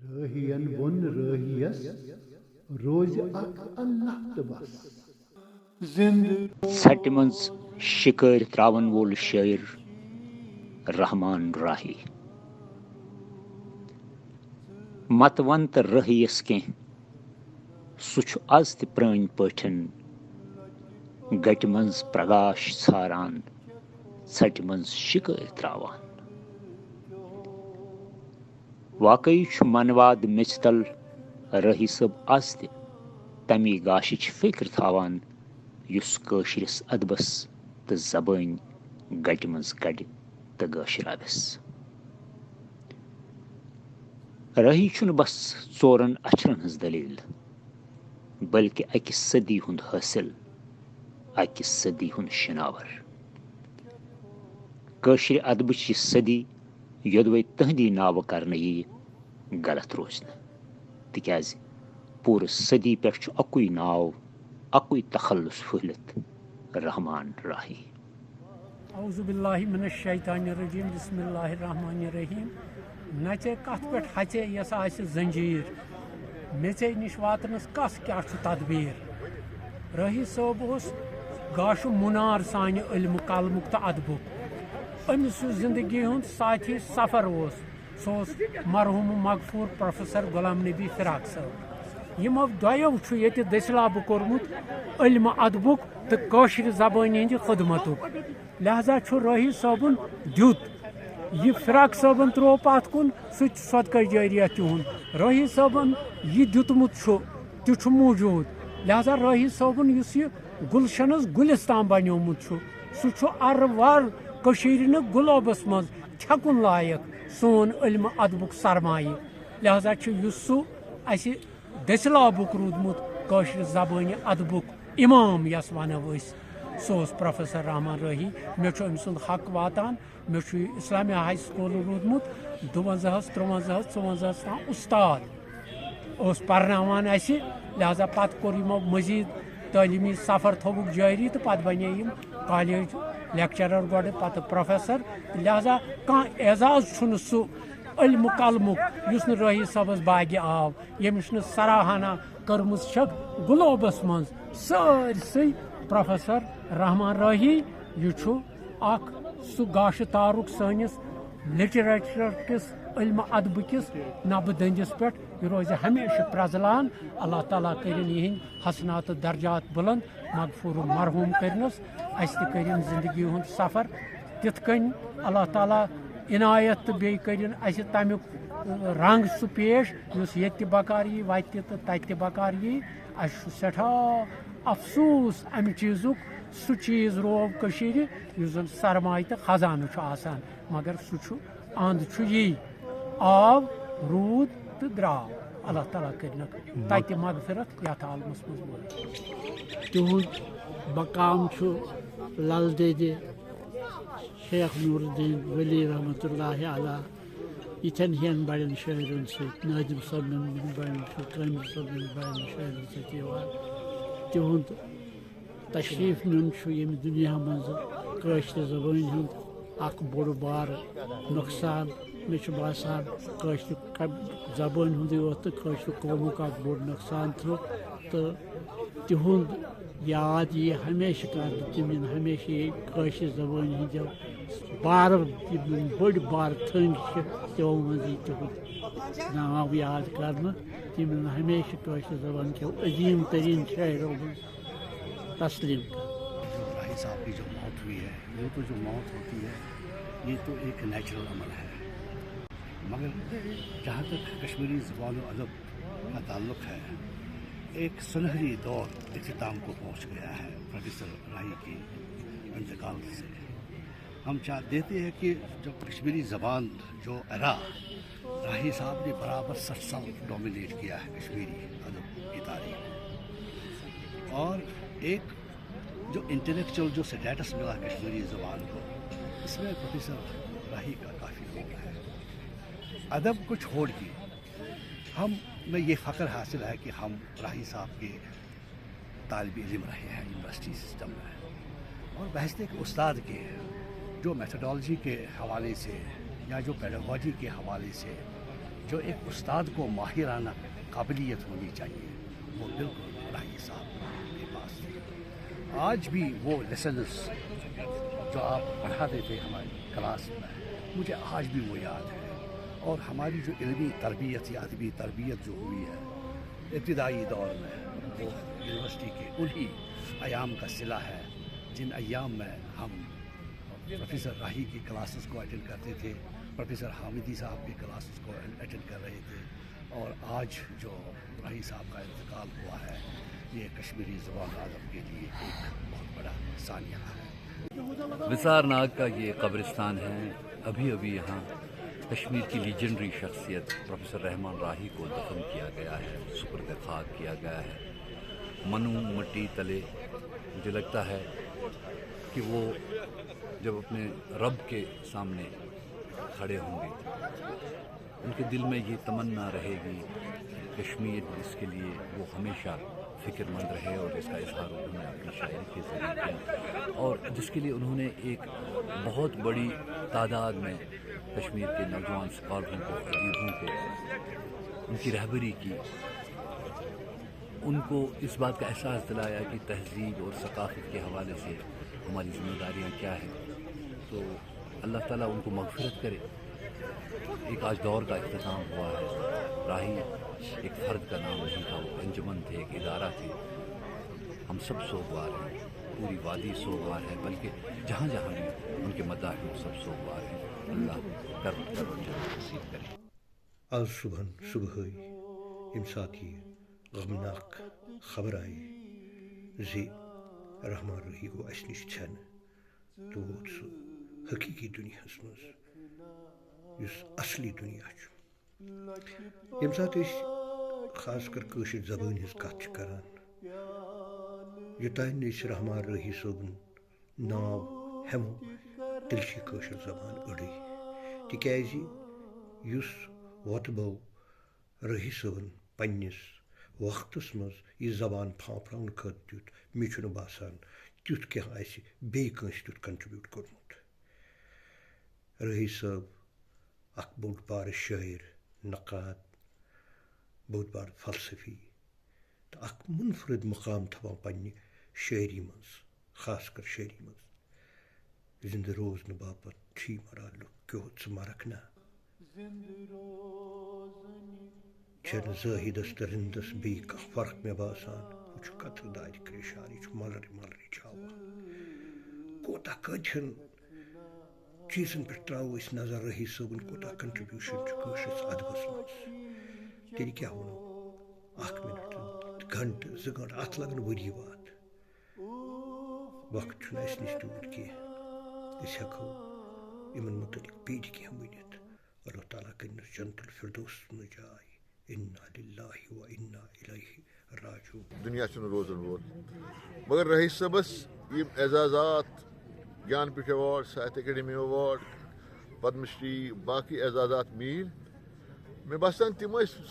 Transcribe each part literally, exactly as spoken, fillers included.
رٲہی ین ووٚن رٲہی یس، روزِ اکھ اللہ تہٕ بس۔ ژھٹہِ منٛز شِکٲرۍ ترٛاوَن وول شٲعر رحمان راہی۔ متوَن تہٕ رٲہی یس کینٛہہ، سُہ چھُ از تہِ پرٛٲنۍ پٲٹھۍ گٹہِ منٛز پرگاش ژھاران، ژھٹہِ منٛز شِکٲرۍ ترٛاوان۔ واقعی چھُ منواد میٚژِ تل رٲہی صٲب از تہِ تمی گاشِچ فکر تھاوان، یُس کٲشرِس ادبس تہٕ زبٲنۍ گٹہِ منٛز گڑِ تہٕ گٲشراوٮ۪س۔ رٲہی چھُنہٕ بس ژورن اچھرن ہٕنٛز دٔلیٖل، بلکہِ اکہِ صدی ہُنٛد حٲصِل، اکہِ صدی ہُنٛد شناور۔ کٲشرِ ادبٕچ یہِ صدی یوٚدوَے تٕہٕنٛدی ناوٕ کرنہٕ یِیہِ، غلط روزِ نہٕ، تِکیٛازِ پوٗرٕ صدی پٮ۪ٹھ چھُ اَکُے ناو، اَکُے تخلص پھٔہلِتھ، رحمان راہی۔ اعوذ باللہ من الشیطان الرجیم، بسم اللہ الرحمن الرحیم۔ نژے کتھ پٮ۪ٹھ ہژے یس آسہِ زنجیر، میژے نِش واتنس کس کیٛاہ چھُ تدبیر؟ رٲہی صٲب اوس گاشہٕ مُنار سانہِ علمہٕ قلمُک تہٕ ادبُک۔ أمۍ سٕنٛز زندگی ہُنٛد ساتھی سفر اوس، سُہ اوس مرحوم مغفور پروفیسر غلام نبی فراق صٲب۔ یِمو دۄیو چھُ ییٚتہِ دٔسلابہٕ کوٚرمُت علمہٕ ادبُک تہٕ کٲشرِ زبٲنۍ ہٕنٛدِ خدمتُک۔ لہذا چھُ رٲہی صٲبُن دیُت۔ یہِ فراق صٲبن ترٛوو پتھ کُن، سُہ تہِ چھُ صدقہ جاریہ تِہُنٛد۔ رٲہی صٲبن یہِ دیُتمُت چھُ، تہِ چھُ موٗجوٗد۔ لہذا رٲہی صٲبُن یُس یہِ گُلشنس گُلستان بنیومُت چھُ، سُہ چھُ ارٕ ور کٔشیٖرِ نہٕ گلوبس منٛز تھٮ۪کُن لایق سون علمہٕ ادبُک سرمایہِ۔ لہذا چھُ یُس سُہ اسہِ دٔسلابُک روٗدمُت کٲشرِ زبٲنہِ ادبُک امام یس ونو أسۍ، سُہ اوس پروفیسر رحمان رٲہی۔ مےٚ چھُ أمۍ سُنٛد حق واتان۔ مےٚ چھُ یہِ اسلامیا ہاے سکوٗل روٗدمُت دُوَنزاہَس، تُرٛوَنزاہَس، ژُوَنزاہَس تام اُستاد۔ اوس پرناوان اسہِ، لہذا پتہٕ کوٚر یِمو مزید تعلیمی سفر تھوٚوُکھ جٲری تہٕ پتہٕ بنے یِم کالیج لیکچرر گۄڈٕ، پتہٕ پروفیسر۔ لہذا کانٛہہ اعزاز چھُنہٕ سُہ علمہٕ قلمُک یُس نہٕ رٲہی صٲبس باگہِ آو، ییٚمِس نہٕ سراہنا کٔرمٕژ چھکھ گلوبس منٛز سٲرسٕے پروفیسر رحمان رٲہی۔ یہِ چھُ اکھ سُہ گاشہٕ تارُک سٲنِس لٹریچر کِس علمہٕ ادبہٕ کِس نبہٕ دٔنٛدِس پٮ۪ٹھ۔ یہِ روزِ ہمیشہٕ پرٛزلان۔ اللہ تعالیٰ کٔرِن یِہِنٛدۍ حسنات تہٕ درجات بُلنٛد، مغفور و مرحوم کٔرِنَس۔ اَسہِ تہِ کٔرِن زندگی ہُنٛد سفر تِتھ کٔنۍ اللہ تعالیٰ عنایت تہٕ بیٚیہِ کٔرِن اَسہِ تَمیُک رنٛگ سُہ پیش یُس ییٚتہِ تہِ بکار یی، وَتہِ تہِ تہٕ تَتہِ تہِ بکار یی۔ اَسہِ چھُ سٮ۪ٹھاہ افسوٗس اَمہِ چیٖزُک، سُہ چیٖز روو کٔشیٖرِ یُس زَن سرمایہِ تہٕ خزانہٕ چھُ آسان، مگر سُہ چھُ اَنٛد چھُ یی، آو، روٗد تہٕ درٛاو۔ اللہ تعالیٰ کٔرِنَکھ تَتہِ مغفرت یَتھ عالمَس منٛز وٲتِتھ۔ تِہُنٛد مقام چھُ لل دٮ۪دِ شیخ نور الدین ولی رحمتہ اللہ علیہ یِتھٮ۪ن ہِوٮ۪ن بڑٮ۪ن شٲعرن سۭتۍ، نٲدِم صٲبنٮ۪ن ہِوٮ۪ن بڑٮ۪ن شٲعرن، کٲمِل صٲبنٮ۪ن ہِوٮ۪ن بڑٮ۪ن شٲعرن سۭتۍ یِوان۔ تِہُنٛد تشریٖف نیُن چھُ ییٚمہِ دُنیا منٛز کٲشرِ زبٲنۍ ہُنٛد اکھ بوٚڑ بارٕ نۄقصان۔ مےٚ چھُ باسان کٲشرِ ک-، زبٲنۍ ہُنٛدٕے یوت تہٕ کٲشرِ قومُک اکھ بوٚڑ نۄقصان تہِ۔ تہٕ تِہُنٛد یاد یِیہِ ہمیشہٕ کرنہٕ، تِم یِن ہمیشہٕ یہِ کٲشرِ زبٲنۍ ہٕنٛدیو بارو، یِم بٔڑۍ بارٕ تھٔنۍ چھِ، تِمو منٛز یِیہِ تِہُنٛد ناو یاد کرنہٕ۔ تِم یِن ہمیشہٕ کٲشرِ زبٲنۍ کیو عظیٖم تریٖن شٲعرو منٛز تسلیم کرنہٕ۔ جو راہی صاحب کی جو موت ہوئی ہے، یوں تو جو موت ہوتی ہے، یہ تو ایک نیچرل عمل ہے، مگر جہاں تک کشمیری زبان و ادب کا تعلق ہے، ایک سنہری دور اختتام کو پہنچ گیا ہے پروفیسر راہی کے انتقال سے۔ ہم چاہ دیتے ہیں کہ جو کشمیری زبان جو ایرا راہی صاحب نے برابر سٹھ سال ڈومینیٹ کیا ہے کشمیری ادب کی تاریخ کو، اور ایک جو انٹلیکچوئل جو سٹیٹس ملا کشمیری زبان کو، اس میں پروفیسر راہی کا کافی رول ہے۔ ادب کو چھوڑ کے ہم میں یہ فخر حاصل ہے کہ ہم راہی صاحب کے طالب علم رہے ہیں یونیورسٹی سسٹم میں، اور بحیثیت ایک استاد کے جو میتھڈالوجی کے حوالے سے یا جو پیڈاگوجی کے حوالے سے جو ایک استاد کو ماہرانہ قابلیت ہونی چاہیے، وہ بالکل راہی صاحب کے پاس تھی۔ آج بھی وہ لیسنز جو آپ پڑھاتے تھے ہماری کلاس میں، مجھے آج بھی وہ یاد ہے۔ اور ہماری جو علمی تربیت یا ادبی تربیت جو ہوئی ہے ابتدائی دور میں، وہ یونیورسٹی کے انہی ایام کا صلہ ہے، جن ایام میں ہم پروفیسر راہی کی کلاسز کو اٹینڈ کرتے تھے، پروفیسر حامدی صاحب کی کلاسز کو اٹینڈ کر رہے تھے۔ اور آج جو راہی صاحب کا انتقال ہوا ہے، یہ کشمیری زبان و ادب کے لیے ایک بہت بڑا سانحہ ہے۔ وسار ناگ کا یہ قبرستان ہے۔ ابھی ابھی یہاں کشمیر کی لیجنڈری شخصیت پروفیسر رحمان راہی کو دفن کیا گیا ہے، سپرد خاک کیا گیا ہے۔ منو مٹی تلے، مجھے لگتا ہے کہ وہ جب اپنے رب کے سامنے کھڑے ہوں گے، ان کے دل میں یہ تمنا رہے گی کہ کشمیر، جس کے لیے وہ ہمیشہ فکر مند رہے اور جس کا اظہار انہوں نے اپنی شاعری کے ذریعے کیا، اور جس کے لیے انہوں نے ایک بہت بڑی تعداد میں کشمیر کے نوجوان اسکالروں کو، ادیبوں کو، ان کی رہبری کی، ان کو اس بات کا احساس دلایا کہ تہذیب اور ثقافت کے حوالے سے ہماری ذمہ داریاں کیا ہیں۔ تو اللہ تعالیٰ ان کو مغفرت کرے۔ ایک آج دور کا اختتام ہوا ہے۔ راہی ایک فرد کا نام نہیں تھا، وہ انجمن تھے، ایک ادارہ تھے۔ ہم سب سوگوار ہیں، پوری وادی سوگوار ہے، بلکہ جہاں جہاں بھی ان کے مداح ہیں، وہ سب سوگوار ہیں۔ اللہ کرم کرم جنت نصیب کرے۔ از صبحن صبحٲے ییٚمہِ ساتہٕ یہِ غمناک خبر آیہِ زِ رحمان رٲہی گوٚو اَسہِ نِش ژھٮ۪نہٕ تہٕ ووت سُہ حقیٖقی دُنیاہَس منٛز، یُس اصلی دُنیا چھُ۔ ییٚمہِ ساتہٕ أسۍ خاص کر کٲشِر زبٲنۍ ہٕنٛز کتھ چھِ کران، یوٚتانۍ نہٕ أسۍ رحمان رٲہی صٲبُن ناو ہٮ۪مو، تیٚلہِ چھِ یہِ کٲشِر زبان أڑٕے۔ تِکیازِ یُس وۄتہٕ بو رٲہی صٲبن پننِس وقتس منٛز یہِ زبان پھانپھراونہٕ خٲطرٕ دیُت، مےٚ چھُنہٕ باسان تیُتھ کینٛہہ آسہِ بیٚیہِ کٲنٛسہِ تیُتھ contribute کوٚرمُت۔ رٲہی صٲب اکھ بوٚڑ بارٕ شٲعر، نقاد، بوٚڑ بارٕ فلسفی تہٕ اکھ منفرد مقام تھاوان پننہِ شٲعری منٛز، خاص کر شٲعری منٛز۔ زِندٕ روزنہٕ باپتھ چھی مران لُکھ، کیُتھ ژٕ مرکھ نا۔ چھنہٕ زٲہدس تہٕ رندس بیٚیہِ کانٛہہ فرق مےٚ باسان۔ ہُہ چھُ قطرٕ دادِ کریشان، یہِ چھُ ملرِ ملرِ چھاوان۔ کوتاہ کٲتہن چیٖزن پٮ۪ٹھ تراوو أسۍ نظر، رٲہی صٲبُن کوتاہ contribution چھُ کٲشرِس ادبس منٛز۔ تیٚلہِ کیٛاہ وَنو، اکھ مِنٹ، گھنٹہٕ، زٕ گھنٹہٕ، اتھ لگن ؤری واد۔ وقت چھُنہٕ اَسہِ نِش تیوٗت کینٛہہ، أسۍ ہٮ۪کو یِمن مُتعلق بیٚیہِ تہِ کینٛہہ ؤنِتھ۔ اللہ تعالیٰ کٔرِنَس جنت الفردوس منٛز جاے۔ انا للہ و انا الیہ راجعون۔ دُنیا چھُنہٕ روزن وول۔ مگر رٲہی صٲبس یِم اعزازات، Gyan Peeth award, Sahitya academy award, Padma Shri, باقٕے اعزازات میٖلۍ، مےٚ باسان تِم ٲسۍ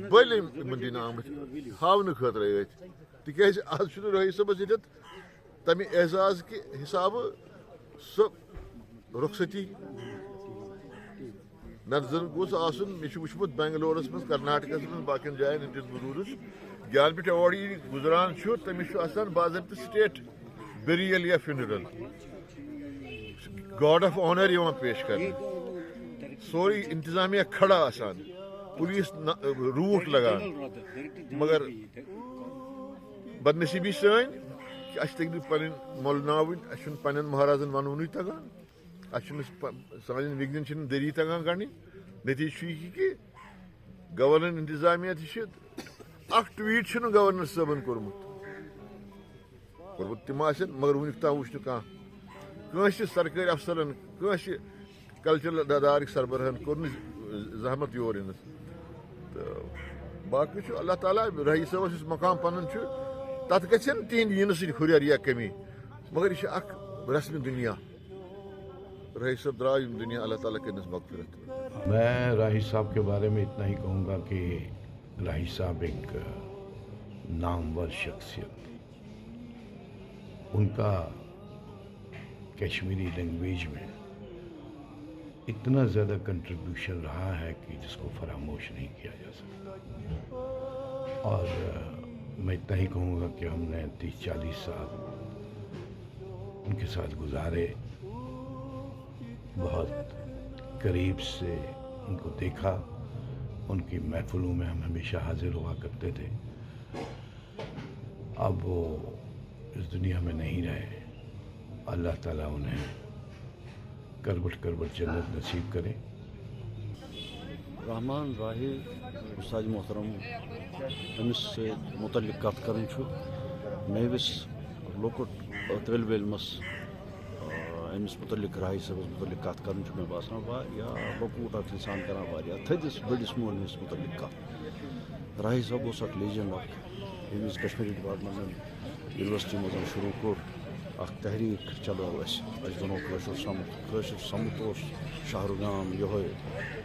بٔلۍ یِمن دِنہٕ آمٕتۍ ہاونہٕ خٲطرٕ ٲتۍ۔ تِکیازِ از چھُنہٕ رٲہی صٲبس ییٚتٮ۪تھ تمہِ اعزاز کہِ حسابہٕ سۄ رۄخصتی۔ نتہٕ زن گوٚژھ آسُن، مےٚ چھُ وُچھمُت بنگلورس منٛز، کرناٹکس منٛز، باقین جاین ییٚتٮ۪تھ بہٕ روٗدُس، گیان پیٖٹھ ایوارڈ ییٚلہِ گُزران چھُ، تٔمِس چھُ آسان باضٲبطہٕ state burial یا funeral، guard of honour یِوان پیش کرنہٕ، سورُے انتظامیہ کھڑا آسان، پولیس روٗٹ لگان، مگر بدنصیٖبی سٲنۍ کہِ اَسہِ تٔگۍ نہٕ پنٕنۍ مۄلناوٕنۍ، اَسہِ چھُنہٕ پننٮ۪ن مہرازن ونوُنُے تگان۔ اَسہِ چھُنہٕ س- پہ- سانٮ۪ن وِگنٮ۪ن چھِنہٕ دٔری تَگان کَڑٕنۍ۔ نٔتیٖجہٕ چھُ یہِ کہِ گورنر انتظامیہ تہِ چھِ اَکھ tweet چھُنہٕ گورنر صٲبَن کوٚرمُت۔ کوٚرمُت تہِ ما آسن، مگر وٕنیُک تام وٕچھ نہٕ کانٛہہ۔ کٲنٛسہِ سرکٲرۍ افسرن، کٲنٛسہِ کلچرل ادارٕکۍ سربراہن کوٚر نہٕ زحمت یور یِنَس۔ تہٕ باقٕے چھُ اللہ تعالیٰ رٲہی صٲبَس یُس مقام پَنُن چھُ، تَتھ گژھن تِہِنٛدِ یِنہٕ سۭتۍ ہُرٮ۪ر یا کمی، مگر یہِ چھُ اَکھ رسمِ دُنیا۔ رہی صاحب درٛاو ییٚمہِ دُنیا، اللہ تعالیٰ کٔرنَس مغفرت۔ میں راہی صاحب کے بارے میں اتنا ہی کہوں گا کہ راہی صاحب ایک نامور شخصیت تھی۔ ان کا کشمیری لینگویج میں اتنا زیادہ کنٹریبیوشن رہا ہے کہ جس کو فراموش نہیں کیا جا سکتا۔ اور میں اتنا ہی کہوں گا کہ ہم نے تیس چالیس سال ان کے ساتھ گزارے، بہت قریب سے ان کو دیکھا، ان کی محفلوں میں ہم ہمیشہ حاضر ہوا کرتے تھے۔ اب وہ اس دنیا میں نہیں رہے۔ اللہ تعالیٰ انہیں کربٹ کربٹ جنت نصیب کرے۔ رحمان راہی استاد محترم، أمِس سۭتۍ مُتعلق کَتھ کَرٕنۍ چھُ مےٚ أمِس لۄکُٹ طٲلبہِ علمَس، آ، أمِس مُتعلق، راہی صٲبَس مُتعلق کَتھ کَرٕنۍ چھُ مےٚ باسان واریاہ لۄکُٹ اَکھ اِنسان کَران واریاہ تھٔدِس بٔڑِس مُعلِمَس مُتعلق کَتھ۔ راہی صٲب اوس اَکھ لیجنڈ اَکھ، ییٚمہِ وِزِ کشمیٖری ڈپارٹمنٹَن یونیورسٹی منٛز شروٗع کوٚر، اَکھ تحریٖک چلٲو اَسہِ، اَسہِ بنوو کٲشُر سمت۔ کٲشُر سمت اوس شہرُگام یِہوٚے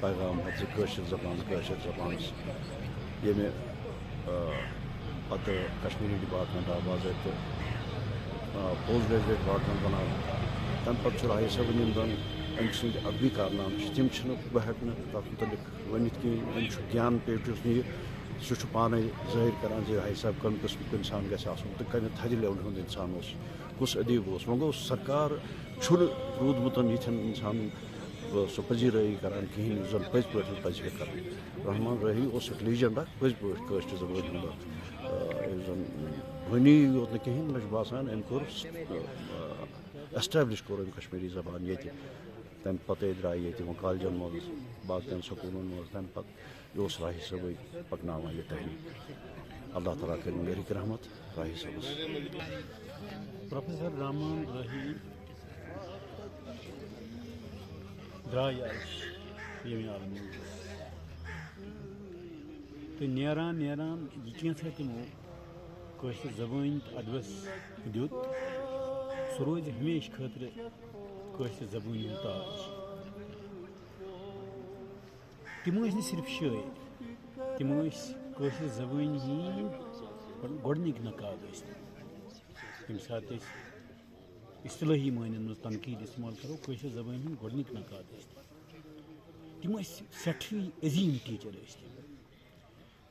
پیغام ہیٚتھ زِ کٲشِر زبان، کٲشِر زبان۔ ییٚمہِ، آ، پتہٕ کشمیٖری ڈپارٹمنٹ آو باضٲبطہٕ، آ، پوسٹ گریجویٹ ڈپارٹمنٹ بناونہٕ۔ تَمہِ پتہٕ چھُ راہی صٲبُن یِم زَن أمۍ سٕنٛدۍ ادبی کارنامہٕ چھِ، تِم چھِنہٕ بہٕ ہٮ۪کہٕ نہٕ تَتھ مُتعلق ؤنِتھ کِہیٖنۍ۔ أمۍ چھُ گیان پیٹیُس نہٕ یہِ، سُہ چھُ پانَے ظٲہِر کران زِ راہی صٲب کَمہِ قٕسمُک اِنسان گژھِ آسُن تہٕ کَمہِ تھدِ لیولہِ ہُنٛد اِنسان اوس، کُس ادیٖب اوس۔ وۄنۍ گوٚو، سرکار چھُنہٕ روٗدمُت یِتھٮ۪ن اِنسانَن سُہ پذیرٲیی کران کِہیٖنۍ، یُس زَن پٔزۍ پٲٹھۍ پَزِ ہے کَرُن۔ رحمان راہی اوس اَکھ لیجنڈ اَکھ پٔزۍ پٲٹھۍ کٲشرِ زبٲنۍ ہُنٛد اَکھ، آ، یُس زَن وۄنی یوت نہٕ کِہیٖنۍ، مےٚ چھُ باسان أمۍ کوٚر، آ، ایسٹیبلش کوٚر أمۍ کشمیٖری زبان ییٚتہِ۔ تَمہِ پَتَے درٛاے ییٚتہِ وۄنۍ کالجن منٛز، باقین سکوٗلن منٛز۔ تَمہِ پَتہٕ یہِ اوس راہی صٲبٕے پَکناوان یہِ تحریٖک۔ اللہ تعالیٰ کٔرِن گَرِکۍ رحمت راہی صٲبَس۔ پروفیسر رحمان راہی درٛاے اَسہِ ییٚمہِ عالمہٕ منٛز۔ تہٕ نیران نیران یہِ کینٛژھا تِمو کٲشِر زبٲنۍ تہٕ ادبس دیُت، سُہ روزِ ہمیشہِ خٲطرٕ کٲشِر زبٲنۍ ہُنٛد تاج۔ تِم ٲسۍ نہٕ صرف شٲعر، تِم ٲسۍ کٲشِر زبٲنۍ ہٕنٛدۍ گۄڈٕنِکۍ نقاد ٲسۍ تِم۔ ییٚمہِ ساتہٕ أسۍ اصطلٲحی معنین منٛز تنقیٖد استعمال کرو، کٲشِر زبٲنۍ ہٕنٛدۍ گۄڈٕنِکۍ نقاد ٲسۍ تِم۔ تِم ٲسۍ سٮ۪ٹھٕے عظیٖم ٹیٖچر ٲسۍ تِم۔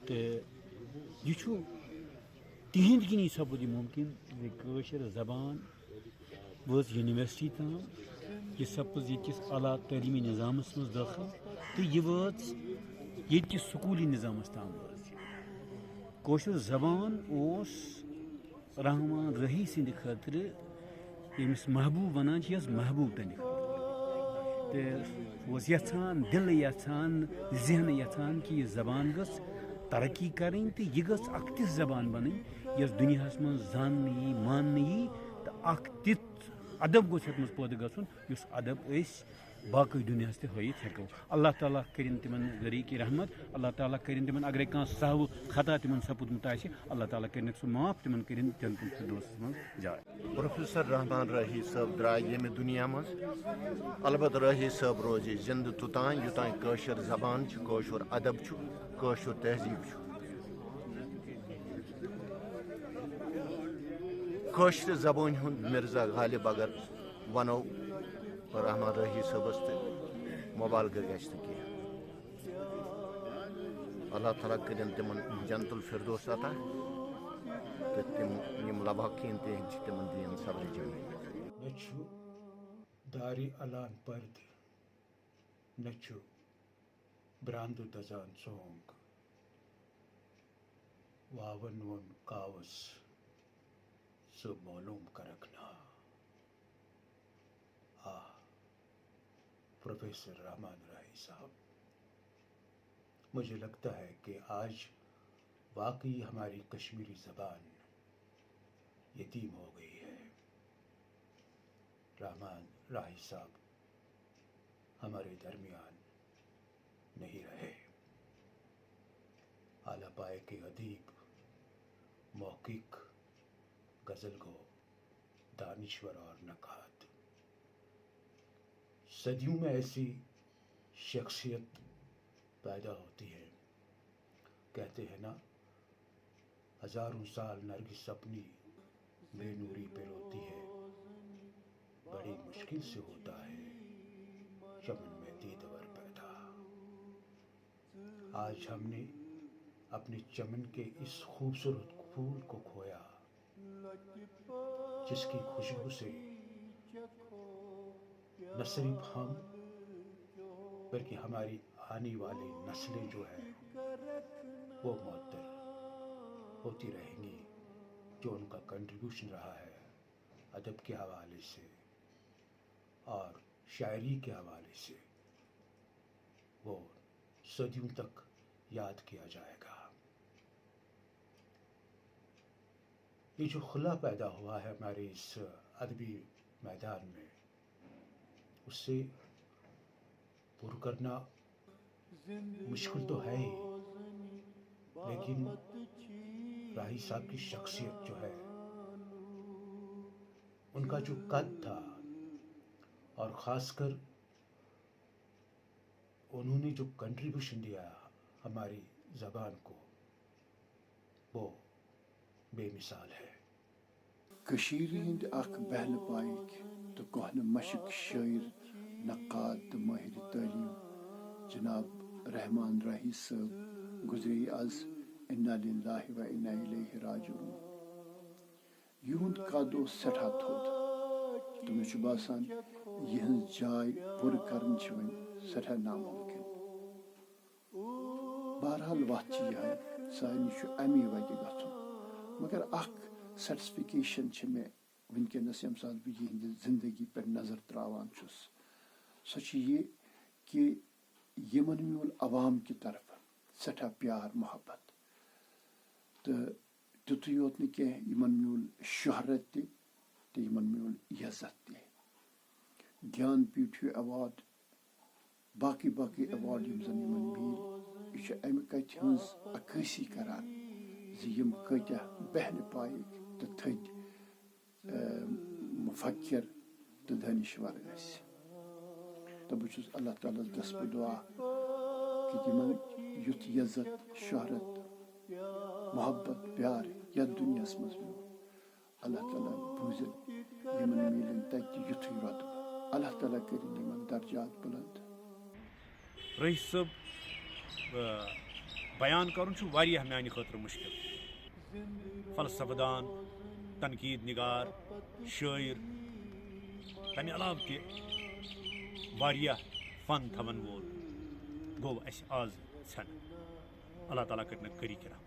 تہٕ یہِ چھُ تِہنٛدِ کِنی سپُد یہِ مُمکِن زِ کٲشِر زبان وٲژ یونیورسٹی تام، یہِ سپٕز ییٚتہِ کِس اعلیٰ تعلیٖمی نظامَس منٛز دٲخل تہٕ یہِ وٲژ ییٚتہِ کِس سکوٗلی نظامَس تام وٲژ یہِ۔ کٲشُر زبان اوس رحمان راہی سٕنٛدِ خٲطرٕ ییٚمِس محبوٗب وَنان چھِ، یَس محبوٗب تٕہٕنٛدِ خٲطرٕ۔ تہٕ اوس یَژھان، دِلہٕ یَژھان، ذہنہٕ یَژھان کہِ یہِ زبان گٔژھ ترقی کَرٕنۍ تہٕ یہِ گٔژھ اَکھ تِژھ زبان بَنٕنۍ یۄس دُنیاہَس منٛز زاننہٕ یی، ماننہٕ یی تہٕ اَکھ تیُتھ ادب گوٚژھ یَتھ منٛز پٲدٕ گژھُن یُس ادب أسۍ باقٕے دُنیاہَس تہِ ہٲیِتھ ہٮ۪کو۔ اللہ تعالیٰ کٔرِن تِمَن ذٔریعہٕ کہِ رحمت، اللہ تعالیٰ کٔرِن تِمَن اگرے کانٛہہ سہو خطا تِمَن سپُدمُت آسہِ، اللہ تعالیٰ کٔرِنَکھ سُہ معاف، تِمَن کٔرِن جنت الفردوسَس منٛز جاے۔ پروفیسر رحمان راہی صٲب درٛاے ییٚمہِ دُنیا منٛز۔ البتہٕ راہی صٲب روزِ زِندٕ توٚتام یوٚتام کٲشِر زبان چھِ، کٲشُر ادب چھُ، کٲشُر تہذیٖب چھُ۔ کٲشرِ زبٲنۍ ہُنٛد مرزا غالب اگر وَنو رحمان راہی صٲبَس تہٕ مُبالغہٕ گژھِ نہٕ کینٛہہ۔ اللہ تعالیٰ کٔرِن تِمن جنت الفردوس عطا تہٕ تِم یِم لواحقیٖن تِہنٛدۍ چھِ تِمن دِیِن صبرِ جمیٖل۔ نہ چھُ دارِ الان پردٕ، نہ چھُ براندٕ دزان ژونگ۔ واون ووٚن کاوس، ژٕ معلوم کرکھ نا۔ آہ، پروفیسر رحمان راہی صاحب، مجھے لگتا ہے کہ آج واقعی ہماری کشمیری زبان یتیم ہو گئی ہے۔ رحمان راہی صاحب ہمارے درمیان نہیں رہے۔ آلاپائے کے ادیب، محقق، غزل گو، دانشور اور نقاد۔ صدیوں میں ایسی شخصیت پیدا ہوتی ہے۔ کہتے ہیں نا، ہزاروں سال نرگس اپنی بے نوری پہ روتی ہے، بڑی مشکل سے ہوتا ہے چمن میں آج ہم نے اپنے چمن کے اس خوبصورت پھول کو کھویا، جس کی خوشبو سے نہ صرف ہم، بلکہ ہماری آنے والی نسلیں جو ہیں، وہ معطر ہوتی رہیں گی، جو ان کا کنٹریبیوشن رہا ہے ادب کے حوالے سے اور شاعری کے حوالے سے، وہ صدیوں تک یاد کیا جائے گا۔ یہ جو خلا پیدا ہوا ہے ہمارے اس ادبی میدان میں، اس سے پر کرنا مشکل تو ہے ہی، لیکن راہی صاحب کی شخصیت جو ہے، ان کا جو قد تھا، اور خاص کر انہوں نے جو کنٹریبیوشن دیا ہماری زبان کو، وہ بے مثال ہے۔ کٔشیٖرِ ہٕنٛدۍ اکھ بہلہٕ پایِکۍ تہٕ کۄہنہٕ مشق شٲعر، نقاد تہٕ مٲہِرِ تعلیٖم جناب رحمان راہی صٲب گُزرے از۔ انا للہ و انا الیہ راجعون۔ یِہُنٛد قد اوس سٮ۪ٹھاہ تھوٚد تہٕ مےٚ چھُ باسان، یِہٕنٛز جاے پوٗرٕ کرٕنۍ چھِ وۄنۍ سٮ۪ٹھاہ ناممکن۔ بہرحال، وَتھ چھِ یِہے، سارنٕے چھُ اَمی وَتہِ گژھُن۔ مگر اکھ سیٹسفکیشن چھِ مےٚ وٕنکیٚنَس، ییٚمہِ ساتہٕ بہٕ یِہِنٛدِ زِندگی پٮ۪ٹھ نظر تراوان چھُس، سۄ چھِ یہِ کہِ یِمن میوٗل عوام کہِ طرفہٕ سٮ۪ٹھاہ پیار محبت، تہٕ تیُتُے یوت نہٕ کینٛہہ، یِمن میوٗل شہرت تہِ تہٕ یِمن میوٗل عزت تہِ۔ گیان پیٖٹھ ہیوٗ ایوارڈ، باقٕے باقٕے ایوارڈ یِم زَن یِمَن میٖلۍ، یہِ چھُ اَمہِ کَتھِ ہٕنٛز عکٲسی کران زِ یِم کۭتیٛاہ بہلہِ پایِکۍ تہٕ تھٔدۍ، اے، مُفکِر تہٕ دٲنِشوَر ٲسۍ۔ تہٕ بہٕ چھُس اللہ تعالیٰ ہَس دَسپہٕ دُعا کہِ تِمَن یُتھ عزت، شہرت، محبت، پیار یَتھ دُنیاہَس منٛز میوٗل، اللہ تعالیٰ بوٗزِن، یِمن میلن تتہِ تہِ یُتھُے رۄتبہٕ۔ اللہ تعالیٰ کٔرِن یِمن درجات بُلند۔ رٲہی صٲب، آ، بیان کرُن چھُ واریاہ میانہِ خٲطرٕ مُشکِل۔ فلسفہٕ دان، تنقید نگار، شٲعر، تمہِ علاوٕ تہِ واریاہ فن تھاون وول گوٚو اسہِ آز ژھٮ۪نہٕ۔ اللہ تعالیٰ کٔرِنَکھ کٔری کرم۔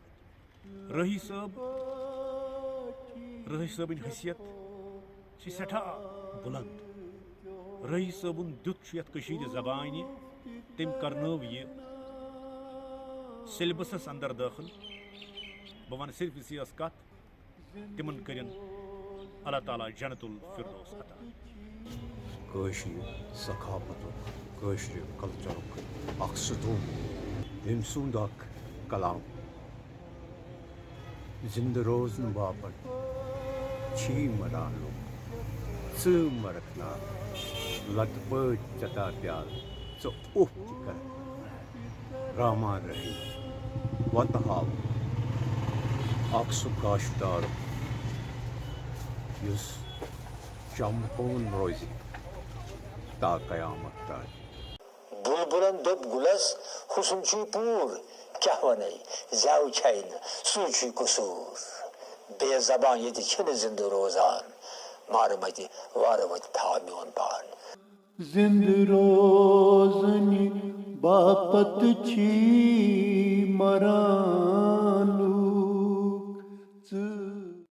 رٲہی صٲب، رٲہی صٲبٕنۍ حیثیت چھِ سٮ۪ٹھاہ بُلنٛد۔ رٲہی صٲبُن دیُت چھُ یَتھ کٔشیٖرِ زبانہِ، تٔمۍ کرنٲو یہِ سیلبسس اندر دٲخل۔ بہٕ وَنہٕ صرف یِژٕے یٲژ کَتھ، تِمن کٔرِن اللہ تعالیٰ جنت الفردوس عطا۔ کٲشرِ ثقافتُک، کٲشرِ کلچرُک اکھ ستون، تٔمۍ سُنٛد اکھ کلام۔ زندٕ روزنہٕ باپتھ چھی مران لوٗکھ۔ ژٕ مرکھ نا لتہٕ پٲٹھۍ چتا پیالہٕ، ژٕ اوٚپھ تہِ کر۔ رحمان رحیم وتہٕ ہاوُن، اکھ سُہ کاشتار یُس چمکوُن روزِ تا قیامت تام۔ بُلبُلن دوٚپ گُلس، حُسن چھُے پوٗر، کیٛاہ وَنے، زٮ۪و چھَے نہٕ، سُے چھُے قصوٗر۔ بے زبان ییٚتہِ چھِنہٕ زِندٕ روزان، مارٕ مَتہِ وارٕ وَتہِ تھاو میون پان۔ زِندٕ روزنہِ باپتھ چھی مران لوٗکھ۔ ژٕ